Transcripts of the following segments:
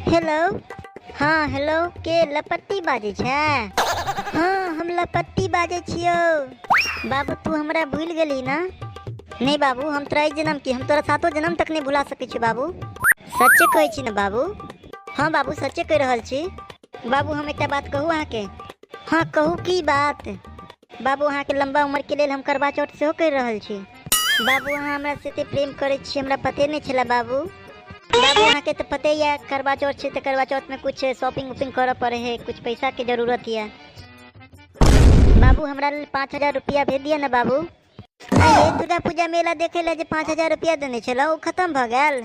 Hello. हँ hello, के लपत्ती बाजै छै? हँ, हम लपत्ती बाजै छियौ। बाबू, तू हमरा भूलि गेली ना? नहि बाबू, हम तोरा एहि जन्म की, हम तोरा सातो जन्म तक नहि भुला सकै छी बाबू। सच्चे कहै छी ने बाबू? हँ बाबू, सच्चे कहि रहल छी। बाबू, हम एकटा बात कहू अहाँके? हँ कहू, की बात? बाबू, अहाँके लम्बा उम्रके लेल हम करवा चौथ सेहो करि रहल छी। बाबू, अहाँ हमरा से एते प्रेम करै छी, हमरा पते नहि छलै बाबू। बाबू, अहाँके तऽ पते यऽ करवा चौथ छै, तऽ करवा चौथमे किछु शॉपिंग उपिंग करऽ पड़ै है, किछु पैसाके जरूरत यऽ। बाबू, हमरा लेल 5000 रुपया भेज दिअ ने बाबू। अरे, दुर्गा पूजा मेला देखे लए जे 5000 रुपया देने छलहुँ, ओ खतम भऽ गेल?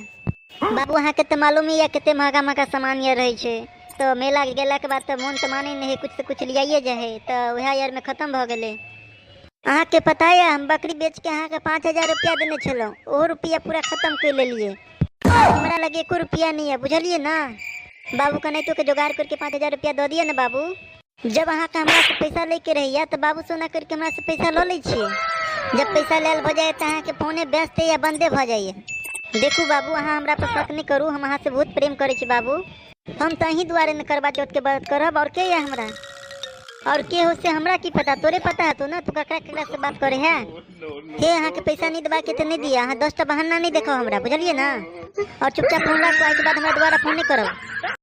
बाबू, अहाँके तऽ मालूम ही यऽ कते महगा महगा सामान यऽ रहै छै, तऽ मेला गेलाके बाद तऽ मोन तऽ मानै नहि है, कुछ से कुछ लियाइए जाइ है, तऽ उएह यारमे खतम भऽ गेलै। अहाँके पता यऽ, हम बकरी बेचके अहाँके 5000 रुपया देने छलहुँ, ओहो रुपया पूरा खतम कऽ लेलियै। हमरा लग एको रुपया नहि यऽ, बुझलियै ने बाबू? केनाहितो के जोगाड़ करके 5000 रुपया दऽ दिअ ने बाबू। जब अहाँके हमरासँ पैसा लैके रहैया तऽ बाबू सोना करके हमरासँ पैसा लऽ लै छियै, जब पैसा लेल भऽ जाइए तऽ अहाँके फोने व्यस्त या बन्दे भऽ जाइए। देखू बाबू, अहाँ हमरा पर शक नहि करू, हम अहाँसँ बहुत प्रेम करै छी बाबू। हम तऽ अहीं दुआरे ने करवा चौथके व्रत करब, आओर के यऽ हमरा? आओर के हो से हमरा की पता, तोरे पता हेतौ ने, तू ककरा ककरा से बात करे है। हे, अहाँके पैसा नहि देबाके तऽ नहि दिअ, अहाँ 10टा बहाना नहि देखाउ हमरा, बुझलियै ने? आओर चुपचाप फोन राखू, आइके बाद हमरा दोबारा फोन नहि करब।